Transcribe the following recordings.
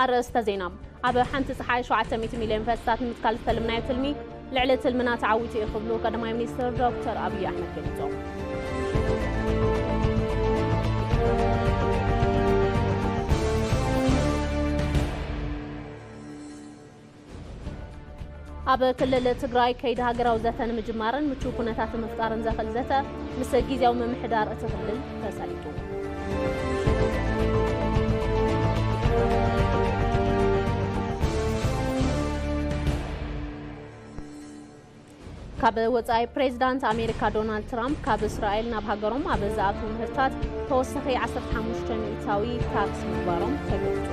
ኣርእስተ ዜና። ኣብ ሓንቲ ጸሓይ ሸውዓተ ሚእቲ ሚልዮን ፈስታት ንምትካል ዝተልምናዮ ትልሚ፣ ልዕሊ ትልምና ተዓዊቱ እዩ ክብሉ ቀዳማይ ሚኒስትር ዶክተር ኣብይ ኣሕመድ ገሊጾም። ኣብ ክልል ትግራይ ከይዲ ሃገራዊ ዘተ ንምጅማርን ምቹው ኩነታት ንምፍጣርን ዘኽእል ዘተ ምስ ግዝያዊ ምምሕዳር እቲ ክልል ተሳሊጡ። ካብ ወጻኢ፣ ፕሬዚዳንት ኣሜሪካ ዶናልድ ትራምፕ ካብ እስራኤል ናብ ሃገሮም ኣብ ዝኣትዉ ምህርታት ተወሳኺ ዓሰርተ ሓሙሽተ ሚእታዊ ታክስ ምግባሮም ተገሊጹ።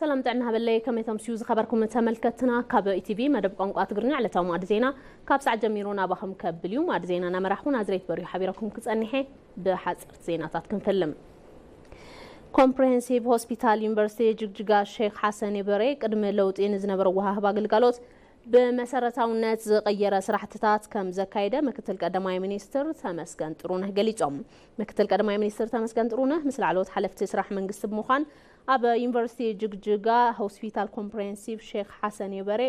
ሰላም ጥዕና ሃበለይ፣ ከመይ ተምስዩ ዝኸበርኩም ተመልከትና። ካብ ኢቲቪ መደብ ቋንቋ ትግርኛ ዕለታዊ ማዕዲ ዜና ካብ ሰዓት ጀሚሩ ናባኹም ከብል እዩ። ማዕዲ ዜና እናመራሕኩ ናዝሬት በርዩ ሓቢረኩም ክጸንሐ። ብሓጸርቲ ዜናታት ክንፍልም። ኮምፕሬሄንሲቭ ሆስፒታል ዩኒቨርሲቲ ጅግጅጋ ሼክ ሓሰን የበሬ ቅድሚ ለውጢ ንዝነበረ ወሃህባ ግልጋሎት ብመሰረታውነት ዝቐየረ ስራሕትታት ከም ዘካየደ ምክትል ቀዳማይ ሚኒስትር ተመስገን ጥሩነህ ገሊጾም። ምክትል ቀዳማይ ሚኒስትር ተመስገን ጥሩነህ ምስ ላዕለዎት ሓለፍቲ ስራሕ መንግስቲ ብምዃን ኣብ ዩኒቨርሲቲ ጅግጅጋ ሆስፒታል ኮምፕሬሄንሲቭ ሼክ ሓሰን የበሬ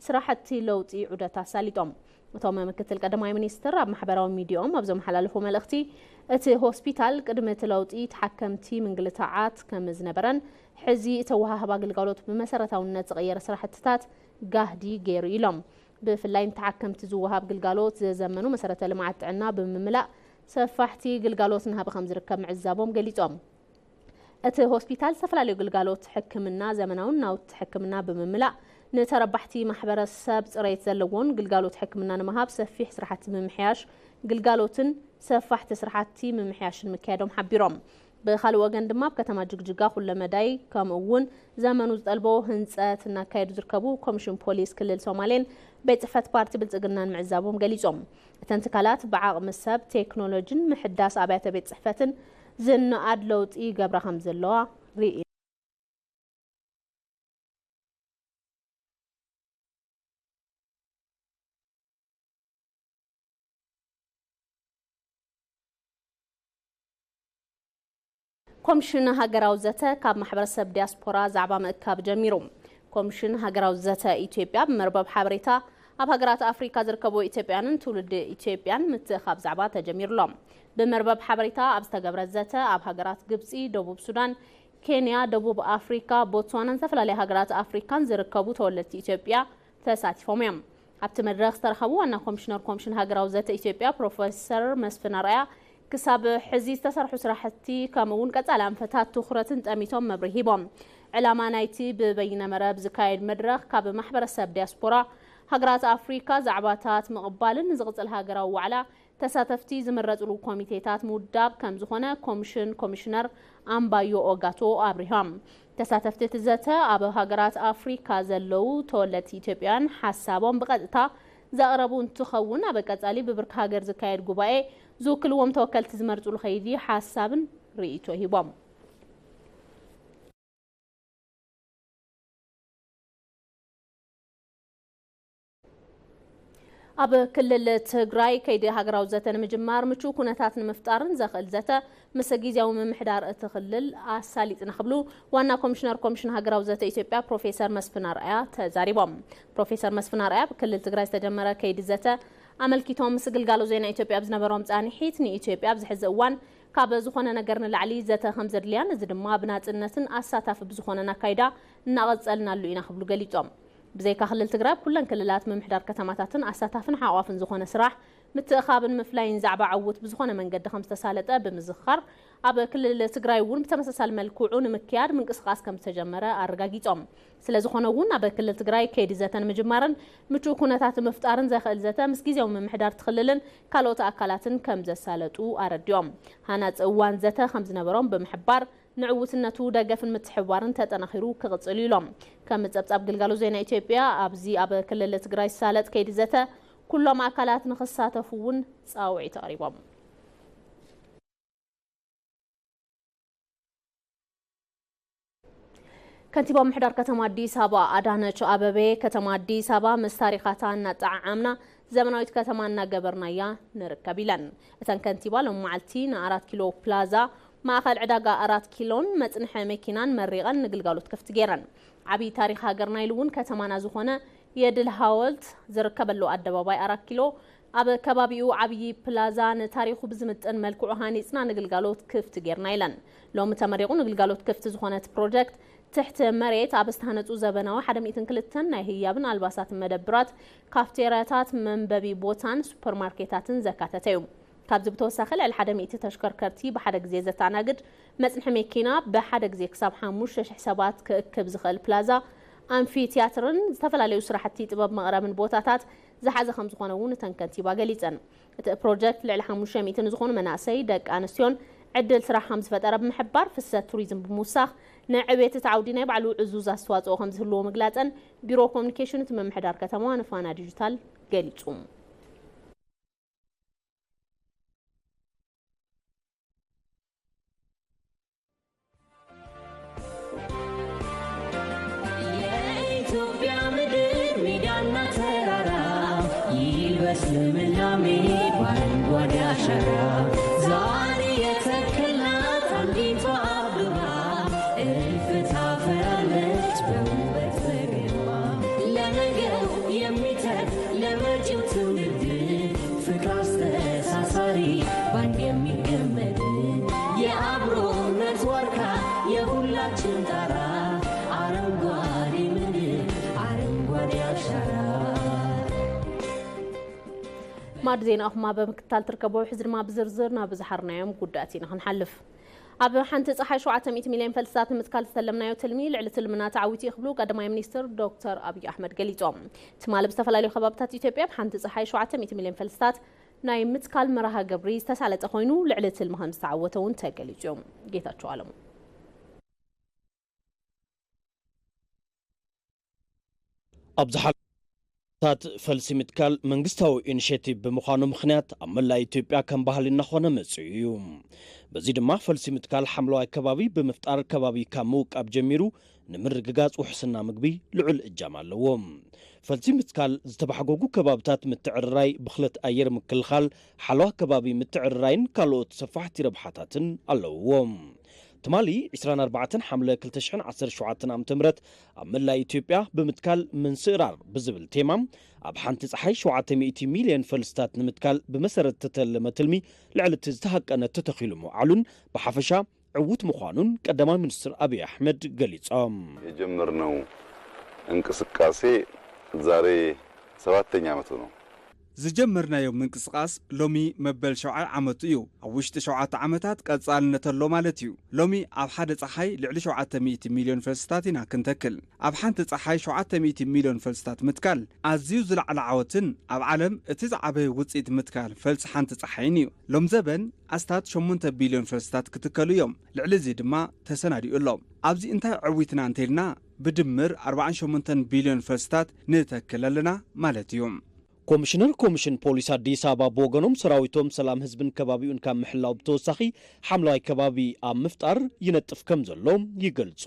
ስራሕቲ ለውጢ ዑደት ኣሳሊጦም። እቶም ምክትል ቀዳማይ ሚኒስትር ኣብ ማሕበራዊ ሚዲያኦም ኣብ ዘመሓላለፎ መልእኽቲ፣ እቲ ሆስፒታል ቅድሚ እቲ ለውጢ ተሓከምቲ ምንግልታዓት ከም ዝነበረን ሕዚ እተወሃህባ ግልጋሎት ብመሰረታውነት ዝቐየረ ስራሕትታት ጋህዲ ገይሩ ኢሎም። ብፍላይ ንተሓከምቲ ዝወሃብ ግልጋሎት ዘዘመኑ መሰረተ ልምዓት ጥዕና ብምምላእ ሰፋሕቲ ግልጋሎት እናሃበ ከም ዝርከብ ምዕዛቦም ገሊጾም። እቲ ሆስፒታል ዝተፈላለዩ ግልጋሎት ሕክምና፣ ዘመናውን ናውቲ ሕክምና ብምምላእ ንተረባሕቲ ማሕበረሰብ ጽሬት ዘለዎን ግልጋሎት ሕክምና ንምሃብ ሰፊሕ ስራሕቲ ምምሕያሽ ግልጋሎትን ሰፋሕቲ ስራሕቲ ምምሕያሽን ምክያዶም ሓቢሮም። ብኻልእ ወገን ድማ ኣብ ከተማ ጅግጅጋ ኩለመዳይ ከምኡ እውን ዘመኑ ዝጠልቦ ህንፀት እናካየዱ ዝርከቡ ኮሚሽን ፖሊስ ክልል ሶማሌን ቤት ጽሕፈት ፓርቲ ብልጽግናን ምዕዛቦም ገሊጾም። እተን ትካላት ብዓቕሚ ሰብ፣ ቴክኖሎጂን ምሕዳስ ኣብያተ ቤት ጽሕፈትን ዝነኣድ ለውጢ ይገብራ ከም ዘለዋ ርኢ። ኮምሽን ሃገራዊ ዘተ ካብ ማሕበረሰብ ዲያስፖራ ዛዕባ ምእካብ ጀሚሩ። ኮምሽን ሃገራዊ ዘተ ኢትዮጵያ ብመርበብ ሓበሬታ ኣብ ሃገራት ኣፍሪካ ዝርከቡ ኢትዮጵያንን ትውልዲ ኢትዮጵያን ምትእኻብ ዛዕባ ተጀሚሩሎም። ብመርበብ ሓበሬታ ኣብ ዝተገብረ ዘተ ኣብ ሃገራት ግብፂ፣ ደቡብ ሱዳን፣ ኬንያ፣ ደቡብ ኣፍሪካ፣ ቦትስዋናን ዝተፈላለዩ ሃገራት ኣፍሪካን ዝርከቡ ተወለድቲ ኢትዮጵያ ተሳቲፎም እዮም። ኣብቲ መድረኽ ዝተረኸቡ ዋና ኮሚሽነር ኮሚሽን ሃገራዊ ዘተ ኢትዮጵያ ፕሮፌሰር መስፍን ኣርኣያ ክሳብ ሕዚ ዝተሰርሑ ስራሕቲ ከምኡ እውን ቀፃሊ ኣንፈታት ትኹረትን ጠሚቶም መብርሂ ሂቦም። ዕላማ ናይቲ ብበይነ መረብ ዝካየድ መድረኽ ካብ ማሕበረሰብ ዲያስፖራ ሃገራት ኣፍሪካ ዛዕባታት ምቕባልን ንዝቕፅል ሃገራዊ ዋዕላ ተሳተፍቲ ዝምረፅሉ ኮሚቴታት ምውዳብ ከም ዝኾነ ኮሚሽን ኮሚሽነር ኣምባዮ ኦጋቶ ኣብሪሆም። ተሳተፍቲ እቲ ዘተ ኣብ ሃገራት ኣፍሪካ ዘለዉ ተወለድቲ ኢትዮጵያውያን ሓሳቦም ብቐጥታ ዘቕረቡ እንትኸውን፣ ኣብ ቀፃሊ ብብርኪ ሃገር ዝካየድ ጉባኤ ዝውክልዎም ተወከልቲ ዝመርፅሉ ከይዲ ሓሳብን ርእይቶ ሂቦም። ኣብ ክልል ትግራይ ከይዲ ሃገራዊ ዘተ ንምጅማር ምቹው ኩነታት ንምፍጣርን ዘኽእል ዘተ ምስ ግዝያዊ ምምሕዳር እቲ ክልል ኣሳሊጥና ክብሉ ዋና ኮሚሽነር ኮሚሽን ሃገራዊ ዘተ ኢትዮጵያ ፕሮፌሰር መስፍን ኣርኣያ ተዛሪቦም። ፕሮፌሰር መስፍን ኣርኣያ ኣብ ክልል ትግራይ ዝተጀመረ ከይዲ ዘተ ኣመልኪቶም ምስ ግልጋሎት ዜና ኢትዮጵያ ኣብ ዝነበሮም ፃንሒት፣ ንኢትዮጵያ ኣብዚ ሕዚ እዋን ካብ ዝኾነ ነገር ንላዕሊ ዘተ ከም ዘድልያን፣ እዚ ድማ ብናፅነትን ኣሳታፊ ብዝኾነን ኣካይዳ እናቐፀልናሉ ኢና ክብሉ ገሊፆም። ብዘይካ ክልል ትግራይ፣ ኣብ ኩለን ክልላት ምምሕዳር ከተማታትን ኣሳታፍን ሓቋፍን ዝኾነ ስራሕ ምትእኻብን ምፍላይን ዛዕባ ዕውት ብዝኾነ መንገዲ ከም ዝተሳለጠ ብምዝኻር፣ ኣብ ክልል ትግራይ እውን ብተመሳሳሊ መልክዑ ንምክያድ ምንቅስቓስ ከም ዝተጀመረ ኣረጋጊጾም። ስለ ዝኾነ እውን ኣብ ክልል ትግራይ ከይዲ ዘተ ንምጅማርን ምቹእ ኩነታት ምፍጣርን ዘኽእል ዘተ ምስ ግዜያዊ ምምሕዳር እቲ ክልልን ካልኦት ኣካላትን ከም ዘሳለጡ ኣረዲኦም። ሃናፂ እዋን ዘተ ከም ዝነበሮም ብምሕባር፣ ንዕውትነቱ ደገፍን ምትሕብባርን ተጠናኺሩ ክቕፅል እዩ ኢሎም። ከም ጸብጻብ ግልጋሎት ዜና ኢትዮጵያ፣ ኣብዚ ኣብ ክልል ትግራይ ዝሳለጥ ከይዲ ዘተ ኩሎም ኣካላት ንኽሳተፉ እውን ጻውዒት ኣቕሪቦም። ከንቲባ ምምሕዳር ከተማ ኣዲስ ኣበባ ኣዳነች ኣበቤ፣ ከተማ ኣዲስ ኣበባ ምስ ታሪኻታ እናጠዓዓምና ዘመናዊት ከተማ እናገበርናያ ንርከብ ኢለን። እተን ከንቲባ ሎም መዓልቲ ንኣራት ኪሎ ፕላዛ፣ ማእኸል ዕዳጋ ኣራት ኪሎን መፅንሐ መኪናን መሪቐን ንግልጋሎት ክፍቲ ገይረን። ዓብዪ ታሪኽ ሃገርና ኢሉ እውን ከተማና ዝኾነ የድል ሃወልት ዝርከበሉ ኣደባባይ ኣራት ኪሎ ኣብ ከባቢኡ ዓብዪ ፕላዛ ንታሪኹ ብዝምጥን መልክዑ ሃኒፅና ንግልጋሎት ክፍቲ ጌርና ኢለን። ሎሚ ተመሪቑ ንግልጋሎት ክፍቲ ዝኾነ እቲ ፕሮጀክት ትሕቲ መሬት ኣብ ዝተሃነፁ ዘበናዊ ሓደ ሚእትን ክልተን ናይ ህያብን ኣልባሳትን መደብራት፣ ካፍቴርያታት፣ መንበቢ ቦታን ሱፐርማርኬታትን ዘካተተ እዩ። ካብዚ ብተወሳኺ ልዕሊ ሓደ ሚእቲ ተሽከርከርቲ ብሓደ ግዜ ዘተኣናግድ መፅንሒ መኪና ብሓደ ግዜ ክሳብ ሓሙሽተ ሽሕ ሰባት ክእክብ ዝኽእል ፕላዛ፣ ኣምፊ ቲያትርን ዝተፈላለዩ ስራሕቲ ጥበብ መቕረብን ቦታታት ዝሓዘ ከም ዝኾነ እውን እተን ከንቲባ ገሊፀን። እቲ ፕሮጀክት ልዕሊ ሓሙሽተ ሚእቲ ንዝኾኑ መናእሰይ ደቂ ኣንስትዮን ዕድል ስራሕ ከም ዝፈጠረ ብምሕባር፣ ፍሰት ቱሪዝም ብምውሳኽ ንዕቤት እቲ ዓውዲ ናይ ባዕሉ ዕዙዝ ኣስተዋፅኦ ከም ዝህልዎ ምግላፀን ቢሮ ኮሚኒኬሽን እቲ ምምሕዳር ከተማ ንፋና ዲጂታል ገሊፁ። የኢትዮጵያ ምድር ሜዳና ተራራ ይልበስ ልምላሜ በአረንጓዴ አሻራ። ዛሬ የተከልናት አንዲቷ አበባ እልፍ ታፈራለች በውበት በግርማ። ለነገው የሚተርፍ ለመጪው ትውልድ ፍቅር አስተሳሳሪ ባንድ የሚገመድ የአብሮነት ዋርካ የሁላችን ጣራ አረንጓዴ ምድር አረንጓዴ አሻራ። ማዕድ ዜናኹም ኣብ ምክትታል ትርከቡ። ሕዚ ድማ ብዝርዝር ናብ ዝሓርናዮም ጉዳያት ኢና ክንሓልፍ። ኣብ ሓንቲ ፀሓይ ሸውዓተ ሚእቲ ሚልዮን ፈልስታት ንምትካል ዝተለምናዮ ትልሚ ልዕሊ ትልምና ተዓዊቱ እዩ ክብሉ ቀዳማይ ሚኒስትር ዶክተር ኣብይ ኣሕመድ ገሊፆም። ትማሊ ብዝተፈላለዩ ከባብታት ኢትዮጵያ ኣብ ሓንቲ ፀሓይ ሸውዓተ ሚእቲ ሚልዮን ፈልስታት ናይ ምትካል መርሃ ግብሪ ዝተሳለጠ ኮይኑ፣ ልዕሊ ትልሚ ከም ዝተዓወተ እውን ተገሊፁ እዩ። ጌታቸው ኣለሙ። ኣብ ዝሓለፉ ዓመታት ፈልሲ ምትካል መንግስታዊ ኢኒሼቲቭ ብምዃኑ ምኽንያት ኣብ መላእ ኢትዮጵያ ከም ባህሊ እናኾነ መፂኡ እዩ። በዚ ድማ ፈልሲ ምትካል ሓምለዋይ ከባቢ ብምፍጣር ከባቢ ካብ ምውቃብ ጀሚሩ ንምርግጋፅ ውሕስና ምግቢ ልዑል እጃም ኣለዎ። ፈልሲ ምትካል ዝተባሕጎጉ ከባብታት ምትዕርራይ፣ ብኽለት ኣየር ምክልኻል፣ ሓለዋ ከባቢ ምትዕርራይን ካልኦት ሰፋሕቲ ረብሓታትን ኣለውዎ። ትማሊ ዕስራን ኣርባዕተን ሓምለ ክልተ ሽሕን ዓሰርተ ሸውዓተን ዓመተ ምህረት ኣብ መላእ ኢትዮጵያ ብምትካል ምንስእራር ብዝብል ቴማ ኣብ ሓንቲ ፀሓይ ሸውዓተ ሚእቲ ሚልዮን ፈልስታት ንምትካል ብመሰረት ዝተተለመ ትልሚ ልዕሊ እቲ ዝተሃቀነ ተተኺሉ ምውዓሉን ብሓፈሻ ዕዉት ምዃኑን ቀዳማይ ሚኒስትር ኣብይ ኣሕመድ ገሊፆም። የጀመርነው እንቅስቃሴ ዛሬ ሰባተኛ ዓመቱ ነው። ዝጀመርናዮ ምንቅስቓስ ሎሚ መበል ሸውዓይ ዓመቱ እዩ። ኣብ ውሽጢ ሸውዓተ ዓመታት ቀጻልነት ኣሎ ማለት እዩ። ሎሚ ኣብ ሓደ ጸሓይ ልዕሊ ሸውዓተ ሚእቲ ሚልዮን ፈልስታት ኢና ክንተክል። ኣብ ሓንቲ ጸሓይ ሸውዓተ ሚእቲ ሚልዮን ፈልስታት ምትካል ኣዝዩ ዝለዓለ ዓወትን ኣብ ዓለም እቲ ዝዓበየ ውጽኢት ምትካል ፈልሲ ሓንቲ ጸሓይን እዩ። ሎም ዘበን ኣስታት ሸሞንተ ቢልዮን ፈልስታት ክትከሉ እዮም። ልዕሊ እዚ ድማ ተሰናዲኡ ኣሎ። ኣብዚ እንታይ ዕዊትና እንተኢልና ብድምር ኣርባዓን ሸሞንተን ቢልዮን ፈልስታት ንተክል ኣለና ማለት እዩ። ኮሚሽነር ኮሚሽን ፖሊስ ኣዲስ ኣበባ ብወገኖም ሰራዊቶም ሰላም ህዝብን ከባቢኡን ካብ ምሕላው ብተወሳኺ ሓምለዋይ ከባቢ ኣብ ምፍጣር ይነጥፍ ከም ዘሎ ይገልጹ።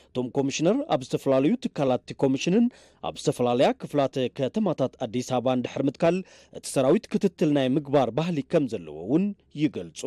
እቶም ኮሚሽነር ኣብ ዝተፈላለዩ ትካላት እቲ ኮሚሽንን ኣብ ዝተፈላለያ ክፍላተ ከተማታት ኣዲስ ኣበባ እንድሕር ምትካል እቲ ሰራዊት ክትትል ናይ ምግባር ባህሊ ከም ዘለዎ እውን ይገልጹ።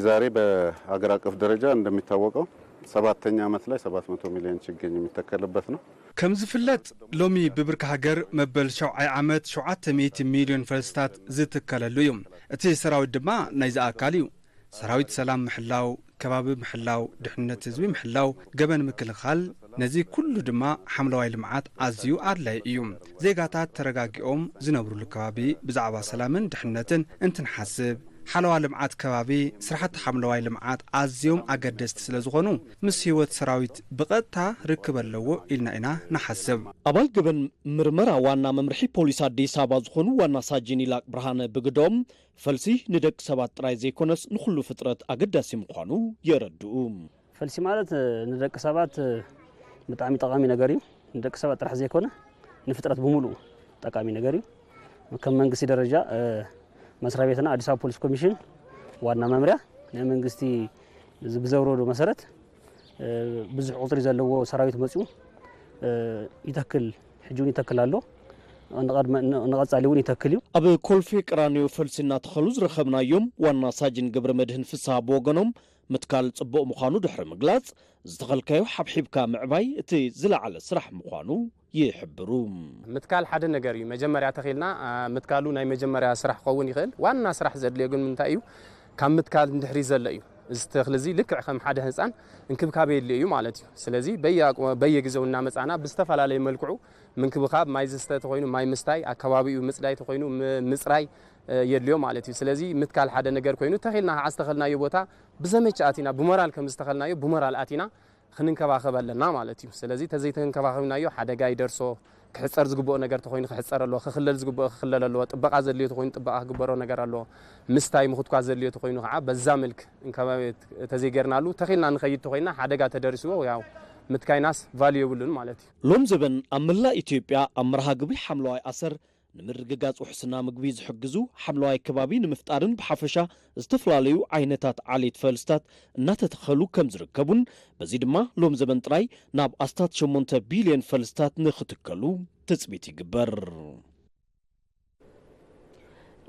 ዛሬ በሀገር አቀፍ ደረጃ እንደሚታወቀው ሰባተኛ ዓመት ላይ ሰባት መቶ ሚሊዮን ችግኝ የሚተከልበት ነው። ከም ዝፍለጥ ሎሚ ብብርኪ ሃገር መበል ሸውዓይ ዓመት ሸውዓተ ሚእቲ ሚልዮን ፈልስታት ዝትከለሉ እዩ። እቲ ሰራዊት ድማ ናይዚ ኣካል እዩ። ሰራዊት ሰላም ምሕላው፣ ከባቢ ምሕላው፣ ድሕነት ህዝቢ ምሕላው፣ ገበን ምክልኻል፣ ነዚ ኩሉ ድማ ሓምለዋይ ልምዓት ኣዝዩ ኣድላዪ እዩ። ዜጋታት ተረጋጊኦም ዝነብሩሉ ከባቢ ብዛዕባ ሰላምን ድሕነትን እንትንሓስብ፣ ሓለዋ ልምዓት ከባቢ፣ ስራሕቲ ሓምለዋይ ልምዓት ኣዝዮም ኣገደስቲ ስለ ዝኾኑ፣ ምስ ህይወት ሰራዊት ብቐጥታ ርክብ ኣለዎ ኢልና ኢና ንሓስብ። ኣባል ገበን ምርመራ ዋና መምርሒ ፖሊስ ኣዲስ ኣበባ ዝኾኑ ዋና ሳጅን ይላቅ ብርሃነ ብግዶም፣ ፈልሲ ንደቂ ሰባት ጥራይ ዘይኮነስ ንኹሉ ፍጥረት ኣገዳሲ ምዃኑ የረድኡ። ፈልሲ ማለት ንደቂ ሰባት ብጣዕሚ ጠቓሚ ነገር እዩ። ንደቂ ሰባት ጥራሕ ዘይኮነ ንፍጥረት ብምሉኡ ጠቃሚ ነገር እዩ። ከም መንግስቲ ደረጃ መስሪያ ቤትና ኣዲስ ኣበባ ፖሊስ ኮሚሽን ዋና መምርያ ናይ መንግስቲ ብዘውረዶ መሰረት ብዙሕ ቁፅሪ ዘለዎ ሰራዊት መፅኡ ይተክል፣ ሕጂ እውን ይተክል ኣሎ። ንቐፃሊ እውን ይተክል እዩ። ኣብ ኮልፌ ቀራኒዮ ፈልሲ እናተኸሉ ዝረኸብናዮም ዋና ሳጅን ገብረ መድህን ፍስሃ ብወገኖም፣ ምትካል ጽቡቕ ምዃኑ ድሕሪ ምግላጽ፣ ዝተኸልካዮ ሓብሒብካ ምዕባይ እቲ ዝለዓለ ስራሕ ምዃኑ ይሕብሩ። ምትካል ሓደ ነገር እዩ። መጀመርያ ተኺልና ምትካሉ ናይ መጀመርያ ስራሕ ክኸውን ይኽእል። ዋና ስራሕ ዘድልዮ ግን ምንታይ እዩ? ካብ ምትካል ንድሕሪ ዘሎ እዩ። እዚ ተኽሊ እዚ ልክዕ ከም ሓደ ህንፃን እንክብካቤ የድልዮ እዩ ማለት እዩ። ስለዚ በየግዜው እናመፃና ብዝተፈላለየ መልክዑ ምንክብኻብ፣ ማይ ዝስተ ተኾይኑ ማይ ምስታይ፣ ኣከባቢኡ ምፅዳይ ተኾይኑ ምፅራይ የድልዮ ማለት እዩ። ስለዚ ምትካል ሓደ ነገር ኮይኑ፣ ተኺልና ከዓ ዝተኸልናዮ ቦታ ብዘመቻ ኣቲና፣ ብሞራል ከም ዝተኸልናዮ ብሞራል ኣቲና ክንንከባኸብ ኣለና ማለት እዩ። ስለዚ ተዘይተንከባኸብናዮ ሓደጋ ይደርሶ፣ ክሕፀር ዝግብኦ ነገር ተኾይኑ ክሕፀር ኣለዎ፣ ክኽለል ዝግብኦ ክኽለል ኣለዎ፣ ጥበቃ ዘድልዮ ተኾይኑ ጥበቃ ክግበሮ ነገር ኣለዎ፣ ምስታይ ምኹትኳት ዘድልዮ ተኾይኑ ከዓ በዛ መልክ እንከባቢ ተዘይጌርናሉ ተኺልና ንኸይድ ተኾይና ሓደጋ ተደሪስዎ ያው ምትካይናስ ቫልዩ የብሉን ማለት እዩ። ሎም ዘበን ኣብ መላእ ኢትዮጵያ ኣብ መርሃ ግብሪ ሓምለዋይ ኣሰር ንምርግጋጽ ውሕስና ምግቢ ዝሕግዙ ሓምለዋይ ከባቢ ንምፍጣርን ብሓፈሻ ዝተፈላለዩ ዓይነታት ዓሌት ፈልስታት እናተተኸሉ ከም ዝርከቡን በዚ ድማ ሎም ዘበን ጥራይ ናብ ኣስታት ሸሞንተ ቢልዮን ፈልስታት ንኽትከሉ ትጽቢት ይግበር።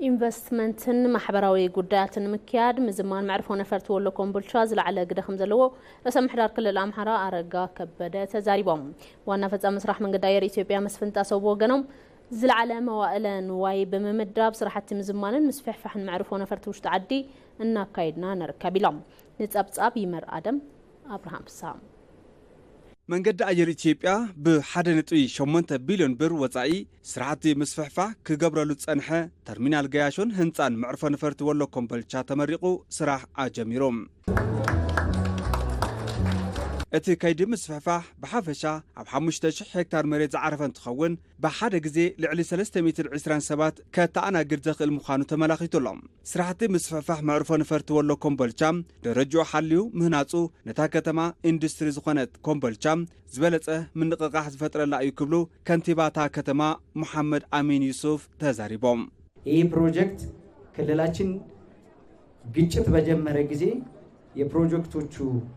ኢንቨስትመንትን ማሕበራዊ ጉዳያትን ምክያድ ምዝማን መዕርፎ ነፈርቲ ወሎ ኮምቦልቻ ዝለዓለ ግደ ከም ዘለዎ ርእሰ ምሕዳር ክልል ኣምሓራ ኣረጋ ከበደ ተዛሪቦም። ዋና ፈጻሚ ስራሕ መንገዲ ኣየር ኢትዮጵያ መስፍን ጣሰው ብወገኖም ዝለዓለ መዋእለ ንዋይ ብምምዳብ ስራሕቲ ምዝማንን ምስፍሕፋሕን መዕርፎ ነፈርቲ ውሽጢ ዓዲ እናካየድና ንርከብ ኢሎም። ንጸብጻብ ይመር ኣደም ኣብርሃም ፍስሃ። መንገዲ ኣየር ኢትዮጵያ ብ ሓደ ነጥቢ ሸሞንተ ቢልዮን ብር ወጻኢ ስራሕቲ ምስፍሕፋሕ ክገብረሉ ዝጸንሐ ተርሚናል ገያሾን ህንጻን መዕርፎ ነፈርቲ ወሎ ኮምቦልቻ ተመሪቑ ስራሕ ኣጀሚሩ። እቲ ከይዲ ምስፍሕፋሕ ብሓፈሻ ኣብ ሓሙሽተ ሽሕ ሄክታር መሬት ዝዓረፈ እንትኸውን፣ ብሓደ ግዜ ልዕሊ ሰለስተ ሚእትን ዕስራን ሰባት ከተኣናግድ ዘኽእል ምዃኑ ተመላኺቱ ኣሎ። ስራሕቲ ምስፍሕፋሕ መዕርፎ ነፈርቲ ወሎ ኮምቦልቻ ደረጅኡ ሓልዩ ምህናጹ፣ ነታ ከተማ ኢንዱስትሪ ዝኾነት ኮምቦልቻ ዝበለጸ ምንቕቓሕ ዝፈጥረላ እዩ ክብሉ ከንቲባ እታ ከተማ መሓመድ ኣሚን ዩሱፍ ተዛሪቦም። ይህ ፕሮጀክት ክልላችን ግጭት በጀመረ ጊዜ የፕሮጀክቶቹ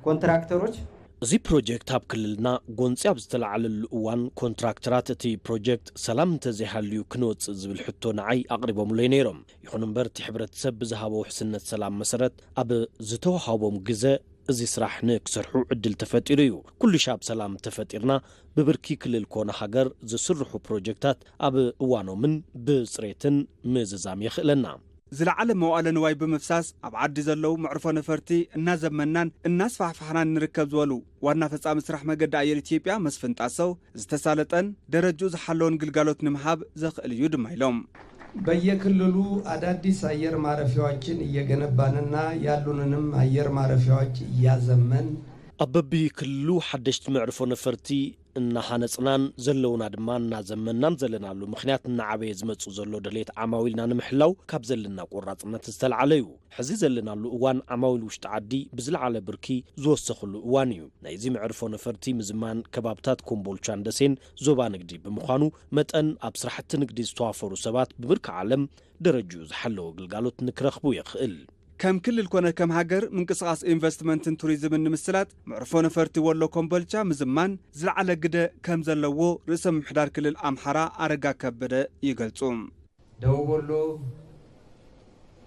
ኮንትራክተሮች እዚ ፕሮጀክት ኣብ ክልልና ጎንፂ ኣብ ዝተለዓለሉ እዋን ኮንትራክተራት እቲ ፕሮጀክት ሰላም እንተዘይሃልዩ ክንወፅእ ዝብል ሕቶ ንዓይ ኣቕሪቦምለይ ነይሮም። ይኹን እምበር እቲ ሕብረተሰብ ብዝሃቦ ውሕስነት ሰላም መሰረት ኣብ ዝተወሃቦም ግዘ እዚ ስራሕ ንክሰርሑ ዕድል ተፈጢሩ እዩ። ኩሉ ሻብ ሰላም ተፈጢርና ብብርኪ ክልል ኮነ ሃገር ዝስርሑ ፕሮጀክታት ኣብ እዋኖምን ብፅሬትን ምዝዛም የኽእለና። ዝለዓለ መዋእለ ንዋይ ብምፍሳስ ኣብ ዓዲ ዘለዉ መዕርፎ ነፈርቲ እናዘመናን እናስፋሕፋሕናን ንርከብ ዝበሉ ዋና ፈጻሚ ስራሕ መገዲ ኣየር ኢትዮጵያ መስፍን ጣሰው ዝተሳለጠን ደረጅኡ ዝሓለወን ግልጋሎት ንምሃብ ዘኽእል እዩ ድማ ኢሎም። በየክልሉ አዳዲስ አየር ማረፊያዎችን እየገነባንና ያሉንንም አየር ማረፊያዎች እያዘመን ኣብ በቢ ክልሉ ሓደሽቲ መዕርፎ ነፈርቲ እናሃነጽናን ዘለውና ድማ እናዘመናን ዘለናሉ ምኽንያት እናዓበየ ዝመጽእ ዘሎ ድሌት ዓማዊልና ንምሕላው ካብ ዘለና ቆራጽነት ዝተልዓለ እዩ። ሕዚ ዘለናሉ እዋን ዓማዊል ውሽጢ ዓዲ ብዝለዓለ ብርኪ ዝወሰኽሉ እዋን እዩ። ናይዚ መዕርፎ ነፈርቲ ምዝማን ከባብታት ኮምቦልቻን ደሴን ዞባ ንግዲ ብምዃኑ መጠን ኣብ ስራሕቲ ንግዲ ዝተዋፈሩ ሰባት ብብርኪ ዓለም ደረጅኡ ዝሓለወ ግልጋሎት ንክረኽቡ የኽእል። ከም ክልል ኮነ ከም ሃገር ምንቅስቓስ ኢንቨስትመንትን ቱሪዝምን ንምስላጥ መዕርፎ ነፈርቲ ወሎ ኮምቦልቻ ምዝማን ዝለዓለ ግደ ከም ዘለዎ ርእሰ ምምሕዳር ክልል ኣምሓራ ኣረጋ ከበደ ይገልጹ። ደቡብ ወሎ፣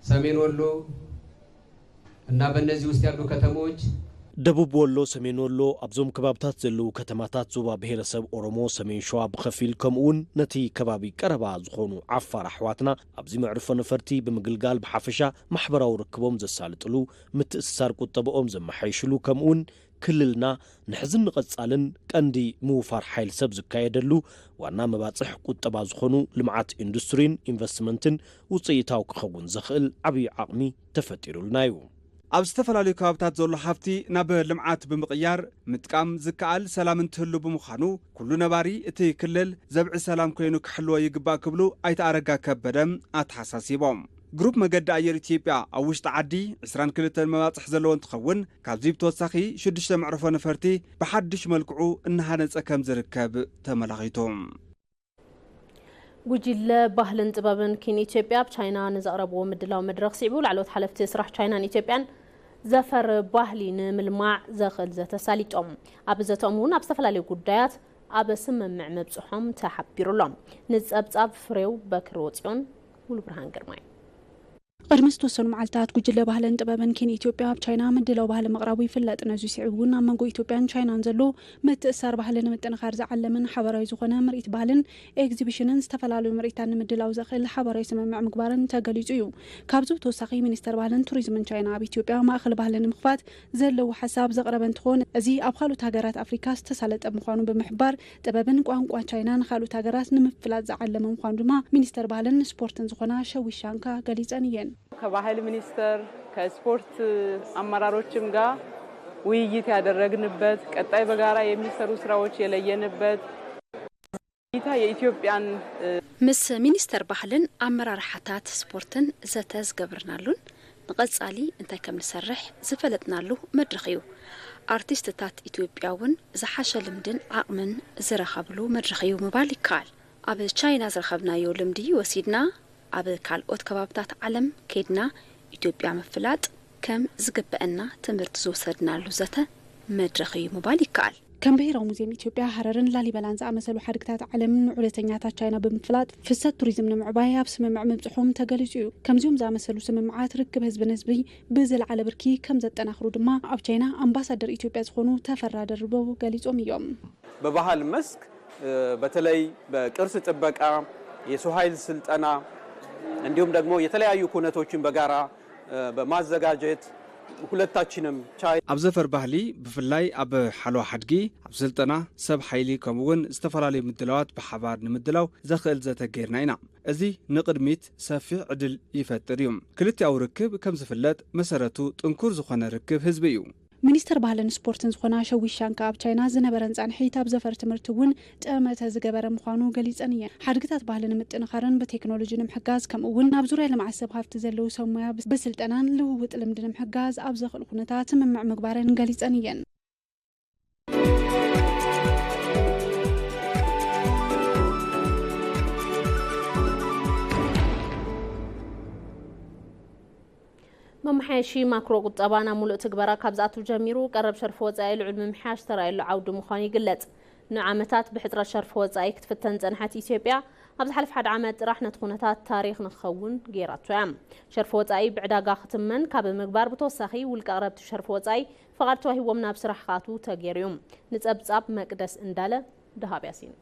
ሰሜን ወሎ እና በእነዚህ ውስጥ ያሉ ከተሞች ደቡብ ወሎ፣ ሰሜን ወሎ፣ ኣብዞም ከባብታት ዘለዉ ከተማታት ዞባ ብሄረሰብ ኦሮሞ፣ ሰሜን ሸዋ ብኸፊል፣ ከምኡውን ነቲ ከባቢ ቀረባ ዝኾኑ ዓፋር ኣሕዋትና ኣብዚ መዕርፎ ነፈርቲ ብምግልጋል ብሓፈሻ ማሕበራዊ ርክቦም ዘሳልጥሉ፣ ምትእስሳር ቁጠብኦም ዘመሓይሽሉ፣ ከምኡውን ክልልና ንሕዝን ንቐጻልን ቀንዲ ምውፋር ሓይል ሰብ ዝካየደሉ ዋና መባጽሕ ቁጠባ ዝኾኑ ልምዓት ኢንዱስትሪን ኢንቨስትመንትን ውጽኢታዊ ክኸውን ዘኽእል ዓብዪ ዓቕሚ ተፈጢሩልና እዩ። ኣብ ዝተፈላለዩ ከባብታት ዘሎ ሃፍቲ ናብ ልምዓት ብምቕያር ምጥቃም ዝከኣል ሰላም እንትህሉ ብምዃኑ፣ ኩሉ ነባሪ እቲ ክልል ዘብዒ ሰላም ኮይኑ ክሕልዎ ይግባእ ክብሉ ኣይተ ኣረጋ ከበደ ኣተሓሳሲቦም። ግሩፕ መገዲ ኣየር ኢትዮጵያ ኣብ ውሽጢ ዓዲ ዕስራን ክልተን መባፅሕ ዘለዎ እንትኸውን፣ ካብዚ ብተወሳኺ ሽዱሽተ መዕርፎ ነፈርቲ ብሓድሽ መልክዑ እናሃነፀ ከም ዝርከብ ተመላኺቱ። ጉጅለ ባህልን ጥበብን ኪን ኢትዮጵያ ኣብ ቻይና ንዘቕረብዎ ምድላው መድረኽ ስዒቡ፣ ላዕለዎት ሓለፍቲ ስራሕ ቻይናን ኢትዮጵያን ዘፈር ባህሊ ንምልማዕ ዘኽእል ዘተ ኣሳሊጦም። ኣብ ዘተኦም እውን ኣብ ዝተፈላለዩ ጉዳያት ኣብ ስምምዕ ምብጽሖም ተሓቢሩ ኣሎ። ንጸብጻብ ፍሬው በክር ወጽዮን፣ ሙሉ ብርሃን ግርማይ። ቅድሚ ዝተወሰኑ መዓልታት ጉጅለ ባህልን ጥበብን ኪን ኢትዮጵያ ኣብ ቻይና ምድላው ባህሊ ምቕራቡ ይፍለጥ። ነዚ ስዒቡ እውን ኣብ መንጎ ኢትዮጵያን ቻይናን ዘሎ ምትእስሳር ባህሊ ንምጥንኻር ዝዓለመን ሓባራዊ ዝኾነ ምርኢት ባህልን ኤግዚቢሽንን ዝተፈላለዩ ምርኢታት ንምድላው ዘኽእል ሓባራዊ ስምምዕ ምግባርን ተገሊጹ እዩ። ካብዚ ብተወሳኺ ሚኒስተር ባህልን ቱሪዝምን ቻይና ኣብ ኢትዮጵያ ማእኸል ባህሊ ንምኽፋት ዘለዎ ሓሳብ ዘቕረበ እንትኾን፣ እዚ ኣብ ካልኦት ሃገራት ኣፍሪካ ዝተሳለጠ ምዃኑ ብምሕባር፣ ጥበብን ቋንቋ ቻይና ንኻልኦት ሃገራት ንምፍላጥ ዝዓለመ ምዃኑ ድማ ሚኒስተር ባህልን ስፖርትን ዝኾና ሸዊሻንካ ገሊጸን እየን። ከባህል ሚኒስተር፣ ከስፖርት አመራሮችም ጋር ውይይት ያደረግንበት፣ ቀጣይ በጋራ የሚሰሩ ስራዎች የለየንበት፣ እይታ የኢትዮጵያን፣ እ፣ ምስ ሚኒስተር ባህልን ኣመራርሓታት ስፖርትን ዘተ ዝገበርናሉን ንቐጻሊ እንታይ ከም ንሰርሕ ዝፈለጥናሉ መድረኽ እዩ። ኣርቲስትታት ኢትዮጵያ እውን ዝሓሸ ልምድን ዓቕምን ዝረኸብሉ መድረኽ እዩ ምባል ይከኣል። ኣብ ቻይና ዝረኸብናዮ ልምዲ ወሲድና ኣብ ካልኦት ከባብታት ዓለም ከይድና ኢትዮጵያ ምፍላጥ ከም ዝግበአና ትምህርቲ ዝወሰድናሉ ዘተ መድረኽ እዩ ምባል ይከኣል። ከም ብሄራዊ ሙዚየም ኢትዮጵያ፣ ሃረርን ላሊበላን ዝኣመሰሉ ሓድግታት ዓለም ንዑደተኛታት ቻይና ብምፍላጥ ፍሰት ቱሪዝም ንምዕባይ ኣብ ስምምዕ ምብፅሖም ተገሊፁ እዩ። ከምዚኦም ዝኣመሰሉ ስምምዓት ርክብ ህዝቢ ንህዝቢ ብዝለዓለ ብርኪ ከም ዘጠናኽሩ ድማ ኣብ ቻይና ኣምባሳደር ኢትዮጵያ ዝኾኑ ተፈራ ደርበው ገሊፆም እዮም። በባህል መስክ፣ እ፣ በተለይ በቅርስ ጥበቃ፣ የሰው ኃይል ስልጠና እንዲሁም ደግሞ የተለያዩ ኩነቶችን በጋራ፣ እ፣ በማዘጋጀት ሁለታችንም ቻይ- ኣብ ዘፈር ባህሊ ብፍላይ ኣብ ሓለዋ ሓድጊ፣ ኣብ ስልጠና ሰብ ሓይሊ ከምኡ እውን ዝተፈላለዩ ምድላዋት ብሓባር ንምድላው ዘኽእል ዘተ ጌርና ኢና። እዚ ንቕድሚት ሰፊሕ ዕድል ይፈጥር እዩ። ክልቲኣዊ ርክብ ከም ዝፍለጥ መሰረቱ ጥንኩር ዝኾነ ርክብ ህዝቢ እዩ። ሚኒስተር ባህልን ስፖርትን ዝኾና ሸዊት ሻንካ ኣብ ቻይና ዝነበረን ጻንሒት ኣብ ዘፈር ትምህርቲ እውን ጠመተ ዝገበረ ምዃኑ ገሊጸን እየን። ሓድግታት ባህሊ ንምጥንኻርን ብቴክኖሎጂ ንምሕጋዝ ከምኡ እውን ኣብ ዙርያ ልምዓት ሰብ ሃፍቲ ዘለዉ ሰብ ሞያ ብስልጠናን ልውውጥ ልምዲ ንምሕጋዝ ኣብ ዘኽእል ኩነታት ስምምዕ ምግባረን ገሊጸን እየን። መመሓየሺ ማክሮ ቁጠባ ናብ ሙሉእ ትግበራ ካብ ዝኣቱ ጀሚሩ፣ ቀረብ ሸርፊ ወጻኢ ልዑል ምምሕያሽ ተራእየሉ ዓውዲ ምዃኑ ይግለጽ። ንዓመታት ብሕጽረት ሸርፊ ወጻኢ ክትፍተን ዝጸንሐት ኢትዮጵያ፣ ኣብ ዝሓለፈ ሓደ ዓመት ጥራሕ ነቲ ኩነታት ታሪኽ ንክኸውን ገይራቶ እያ። ሸርፊ ወጻኢ ብዕዳጋ ክትመን ካብ ምግባር ብተወሳኺ፣ ውልቀ ኣቕረብቲ ሸርፊ ወጻኢ ፍቓድ ተዋሂብዎም ናብ ስራሕ ክኣትዉ ተገይሩ እዩ። ንጸብጻብ መቅደስ እንዳለ፣ ደሃብ ያሲን።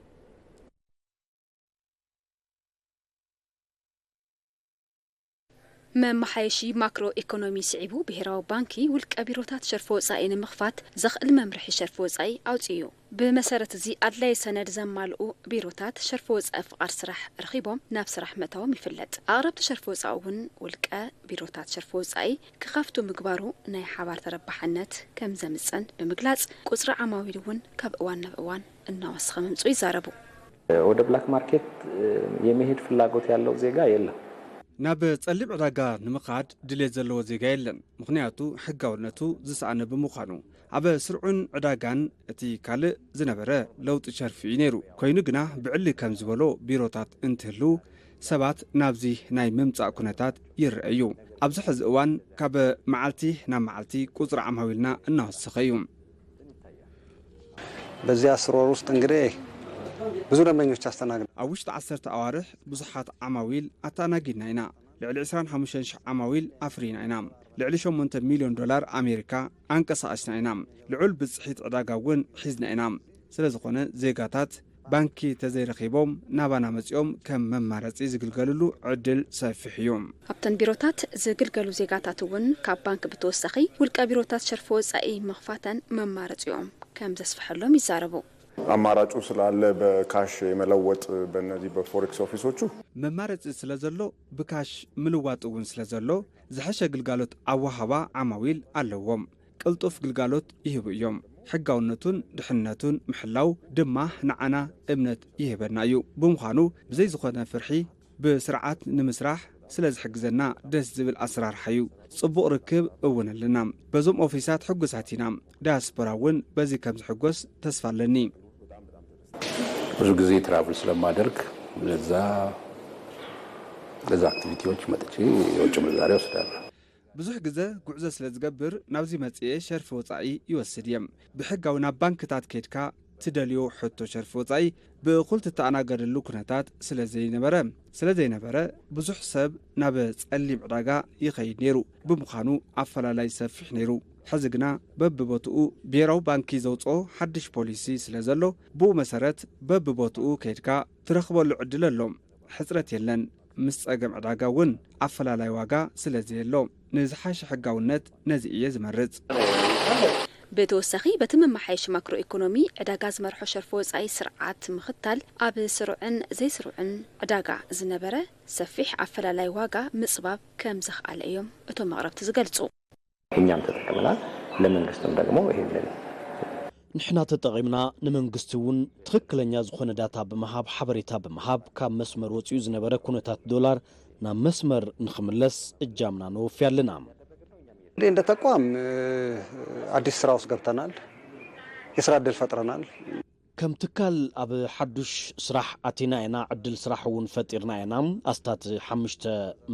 መመሓየሺ ማክሮ ኢኮኖሚ ስዒቡ፣ ብሄራዊ ባንኪ ውልቀ ቢሮታት ሸርፊ ወጻኢ ንምኽፋት ዘኽእል መምርሒ ሸርፊ ወጻኢ ኣውጺኡ እዩ። ብመሰረት እዚ፣ ኣድላዪ ሰነድ ዘማልኡ ቢሮታት ሸርፊ ወጻኢ ፍቓድ ስራሕ ረኺቦም ናብ ስራሕ ምእታዎም ይፍለጥ። ኣቕረብቲ ሸርፊ ወጻኢ እውን ውልቀ ቢሮታት ሸርፊ ወጻኢ ክኸፍቱ ምግባሩ ናይ ሓባር ተረባሕነት ከም ዘምጽእን ብምግላጽ፣ ቁጽሪ ዓማዊል እውን ካብ እዋን ናብ እዋን እናወሰኸ ምምጽኡ ይዛረቡ። ወደ ብላክ ማርኬት የመሄድ ፍላጎት ያለው ዜጋ የለም። ናብ ጸሊም ዕዳጋ ንምኻድ ድሌት ዘለዎ ዜጋ የለን፣ ምኽንያቱ ሕጋውነቱ ዝሰኣነ ብምዃኑ። ኣብ ስርዑን ዕዳጋን እቲ ካልእ ዝነበረ ለውጢ ሸርፊ እዩ ነይሩ። ኮይኑ ግና ብዕሊ ከም ዝበሎ ቢሮታት እንትህልው ሰባት ናብዚ ናይ ምምጻእ ኩነታት ይረአ እዩ። ኣብዚ ሕዚ እዋን ካብ መዓልቲ ናብ መዓልቲ ቁጽሪ ዓማዊልና እናወሰኸ እዩ። በዚህ አስር ወር ውስጥ እንግዲህ ብዙ ደንበኞች አስተናግደናል። ኣብ ውሽጢ ዓሰርተ ኣዋርሕ ብዙሓት ዓማዊል ኣተኣናጊድና ኢና። ልዕሊ ዕስራን ሓሙሽተን ሽሕ ዓማዊል ኣፍሪና ኢና። ልዕሊ ሸሞንተ ሚልዮን ዶላር ኣሜሪካ ኣንቀሳቒስና ኢና። ልዑል ብፅሒት ዕዳጋ እውን ሒዝና ኢና። ስለ ዝኾነ ዜጋታት ባንኪ ተዘይረኺቦም ናባና መፂኦም ከም መማረፂ ዝግልገልሉ ዕድል ሰፊሕ እዩ። ኣብተን ቢሮታት ዝግልገሉ ዜጋታት እውን ካብ ባንክ ብተወሳኺ ውልቀ ቢሮታት ሸርፊ ወፃኢ ምኽፋተን መማረፂኦም ከም ዘስፍሐሎም ይዛረቡ። አማራጩ ስላለ በካሽ የመለወጥ በእነዚህ በፎሬክስ ኦፊሶቹ መማረፂ ስለ ዘሎ ብካሽ ምልዋጥ እውን ስለ ዘሎ ዝሐሸ ግልጋሎት ኣወሃባ ዓማዊል ኣለዎም። ቅልጡፍ ግልጋሎት ይህቡ እዮም። ሕጋውነቱን ድሕንነቱን ምሕላው ድማ ንዓና እምነት ይህበና እዩ። ብምዃኑ ብዘይ ዝኾነ ፍርሒ ብስርዓት ንምስራሕ ስለ ዝሕግዘና ደስ ዝብል ኣሰራርሓ እዩ። ፅቡቕ ርክብ እውን ኣለና። በዞም ኦፊሳት ሕጉሳት ኢና። ዳያስፖራ እውን በዚ ከም ዝሕጎስ ተስፋ ኣለኒ። ብዙ ጊዜ ትራቭል ስለማደርግ ለዛ ለዛ አክቲቪቲዎች መጥቼ የውጭ ምንዛሬ ወስዳለሁ። ብዙሕ ግዘ ጉዕዞ ስለ ዝገብር ናብዚ መፅኤ ሸርፊ ወፃኢ ይወስድ እየ። ብሕጋዊ ናብ ባንክታት ከድካ ትደልዮ ሕቶ ሸርፊ ወፃኢ ብእኹል ትተኣናገደሉ ኩነታት ስለ ዘይነበረ ስለ ዘይነበረ ብዙሕ ሰብ ናብ ፀሊም ዕዳጋ ይኸይድ ነይሩ። ብምዃኑ ኣፈላላይ ሰፊሕ ነይሩ። ሕዚ ግና በብቦትኡ ብሄራዊ ባንኪ ዘውፅኦ ሓድሽ ፖሊሲ ስለ ዘሎ ብኡ መሰረት በብቦትኡ ከይድካ ትረኽበሉ ዕድል ኣሎ። ሕፅረት የለን። ምስ ፀገም ዕዳጋ እውን ኣፈላላይ ዋጋ ስለ ዘየሎ ንዝሓሸ ሕጋውነት ነዚ እየ ዝመርፅ። ብተወሳኺ በቲ መመሓየሺ ማክሮ ኢኮኖሚ ዕዳጋ ዝመርሖ ሸርፊ ወፃኢ ስርዓት ምኽታል ኣብ ስሩዕን ዘይስሩዕን ዕዳጋ ዝነበረ ሰፊሕ ኣፈላላይ ዋጋ ምፅባብ ከም ዘኽኣለ እዮም እቶም ኣቕረብቲ ዝገልፁ። እኛም ተጠቅመናል፣ ለመንግስትም ደግሞ ይህንን ንሕና ተጠቒምና ንመንግስቲ እውን ትኽክለኛ ዝኾነ ዳታ ብምሃብ ሓበሬታ ብምሃብ ካብ መስመር ወፂኡ ዝነበረ ኩነታት ዶላር ናብ መስመር ንኽምለስ እጃምና ነወፊ ኣለና። እንግዲህ እንደ ተቋም አዲስ ስራ ውስጥ ገብተናል፣ የስራ እድል ፈጥረናል። ከም ትካል ኣብ ሓዱሽ ስራሕ ኣቲና ኢና፣ ዕድል ስራሕ እውን ፈጢርና ኢና። ኣስታት ሓሙሽተ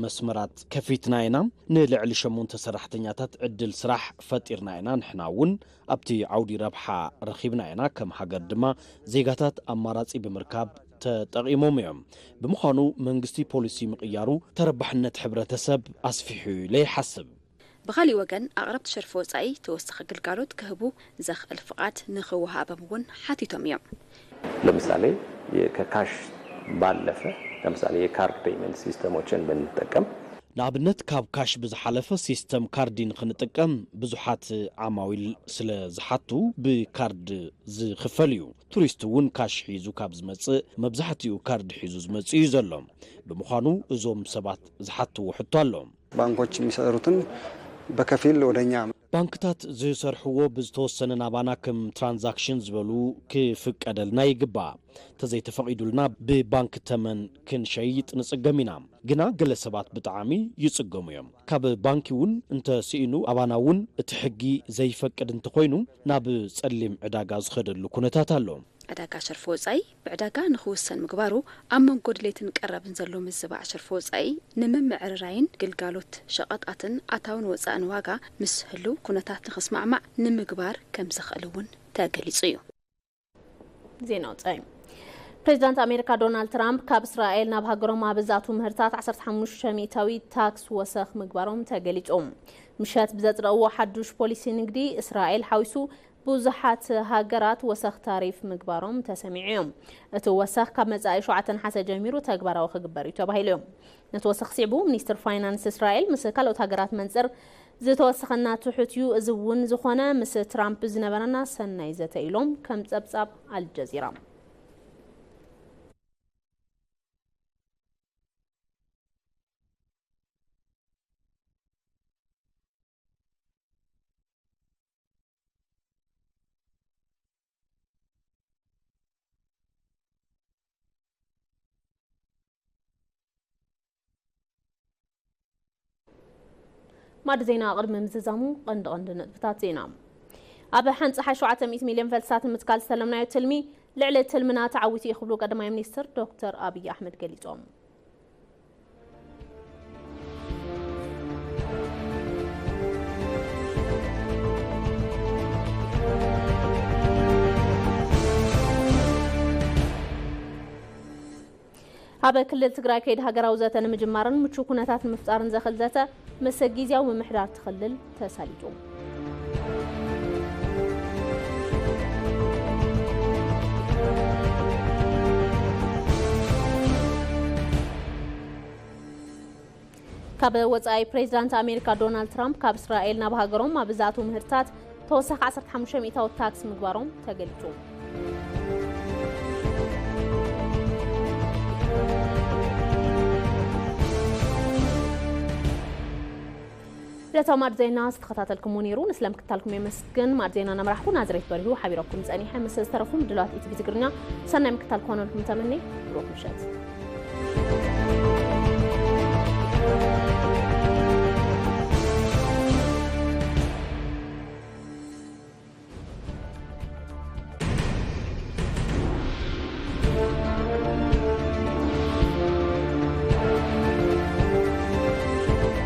መስመራት ከፊትና ኢና። ንልዕሊ ሸሞንተ ሰራሕተኛታት ዕድል ስራሕ ፈጢርና ኢና። ንሕና እውን ኣብቲ ዓውዲ ረብሓ ረኺብና ኢና። ከም ሃገር ድማ ዜጋታት ኣማራፂ ብምርካብ ተጠቒሞም እዮም። ብምዃኑ መንግስቲ ፖሊሲ ምቕያሩ ተረባሕነት ሕብረተሰብ ኣስፊሑ ኢለ ይሓስብ። ብኻሊእ ወገን ኣቕረብቲ ሸርፊ ወጻኢ ተወሳኺ ግልጋሎት ክህቡ ዘኽእል ፍቓድ ንኽወሃቦም እውን ሓቲቶም እዮም። ለምሳሌ ከካሽ ባለፈ ለምሳሌ የካርድ ፔይመንት ሲስተሞችን ብንጠቀም ንኣብነት ካብ ካሽ ብዝሓለፈ ሲስተም ካርዲ ንኽንጥቀም ብዙሓት ዓማዊል ስለ ዝሓቱ ብካርድ ዝኽፈል እዩ። ቱሪስት እውን ካሽ ሒዙ ካብ ዝመጽእ መብዛሕትኡ ካርድ ሒዙ ዝመጽእ እዩ ዘሎ። ብምዃኑ እዞም ሰባት ዝሓትዎ ሕቶ ኣሎ። ባንኮች የሚሰሩትን በከፊል ወደኛ ባንክታት ዝሰርሕዎ ብዝተወሰነ ናባና ከም ትራንዛክሽን ዝበሉ ክፍቀደልና ይግባእ። ተዘይተፈቒዱልና ብባንክ ተመን ክንሸይጥ ንጽገም ኢና። ግና ገለ ሰባት ብጣዕሚ ይጽገሙ እዮም። ካብ ባንኪ እውን እንተስኢኑ ኣባና እውን እቲ ሕጊ ዘይፈቅድ እንተኾይኑ ናብ ጸሊም ዕዳጋ ዝኸደሉ ኩነታት ኣሎ። ዕዳጋ ሸርፊ ወጻኢ ብዕዳጋ ንኽውሰን ምግባሩ ኣብ መንጎ ድሌትን ቀረብን ዘሎ ምዝባዕ ሸርፊ ወጻኢ ንምምዕርራይን ግልጋሎት ሸቐጣትን ኣታውን ወጻእን ዋጋ ምስ ህልው ኩነታት ንኽስማዕማዕ ንምግባር ከም ዘኽእል እውን ተገሊጹ እዩ። ዜና ወጻኢ። ፕሬዚዳንት ኣሜሪካ ዶናልድ ትራምፕ ካብ እስራኤል ናብ ሃገሮም ኣብ ዝኣትዉ ምህርታት ዓሰርተ ሓሙሽተ ሚእታዊ ታክስ ወሰኽ ምግባሮም ተገሊጹ። ምሸት ብዘጽደቕዎ ሓዱሽ ፖሊሲ ንግዲ እስራኤል ሓዊሱ ብዙሓት ሃገራት ወሰኽ ታሪፍ ምግባሮም ተሰሚዑ እዮም። እቲ ወሰኽ ካብ መጻኢ ሸውዓተ ነሓሰ ጀሚሩ ተግባራዊ ክግበር እዩ ተባሂሉ እዩ። ነቲ ወሰኽ ስዒቡ ሚኒስትር ፋይናንስ እስራኤል ምስ ካልኦት ሃገራት መንጽር ዝተወሰኸና ትሑት እዩ፣ እዚ እውን ዝኾነ ምስ ትራምፕ ዝነበረና ሰናይ ዘተ ኢሎም ከም ጸብጻብ ኣልጀዚራ። ማዕዲ ዜና ቅድሚ ምዝዛሙ ቀንዲ ቀንዲ ነጥብታት ዜና። ኣብ ሓንጻሓይ ሸውዓተ ሚእቲ ሚልዮን ፈልስታት ንምትካል ዝተለምናዮ ትልሚ ልዕሊ ትልምና ተዓዊቱ እዩ ክብሉ ቀዳማይ ሚኒስትር ዶክተር ኣብይ ኣሕመድ ገሊጾም። ኣብ ክልል ትግራይ ከይዲ ሃገራዊ ዘተ ንምጅማርን ምቹ ኩነታት ንምፍጣርን ዘኽል ዘተ ምስ ግዝያዊ ምምሕዳር ትኽልል ተሳሊጡ። ካብ ወጻኢ፣ ፕሬዚዳንት ኣሜሪካ ዶናልድ ትራምፕ ካብ እስራኤል ናብ ሃገሮም ኣብ ዝኣትዉ ምህርትታት ተወሳኺ ዓሰርተ ሓሙሽተ ሚእታዊ ታክስ ምግባሮም ተገሊጹ። ዕለታዊ ማዕድ ዜና ዝተኸታተልኩሞ ነይሩ። ንስለ ምክትታልኩም የመስግን። ማዕድ ዜና እናመራሕኩ ናዝሬት በሪሁ ሓቢረኩም ጸኒሐ። ምስ ዝተረፉ ምድላዋት ኢቲቪ ትግርኛ ሰናይ ምክትታል ክኾነልኩም ተመኒ። ብሩኽ ምሸት።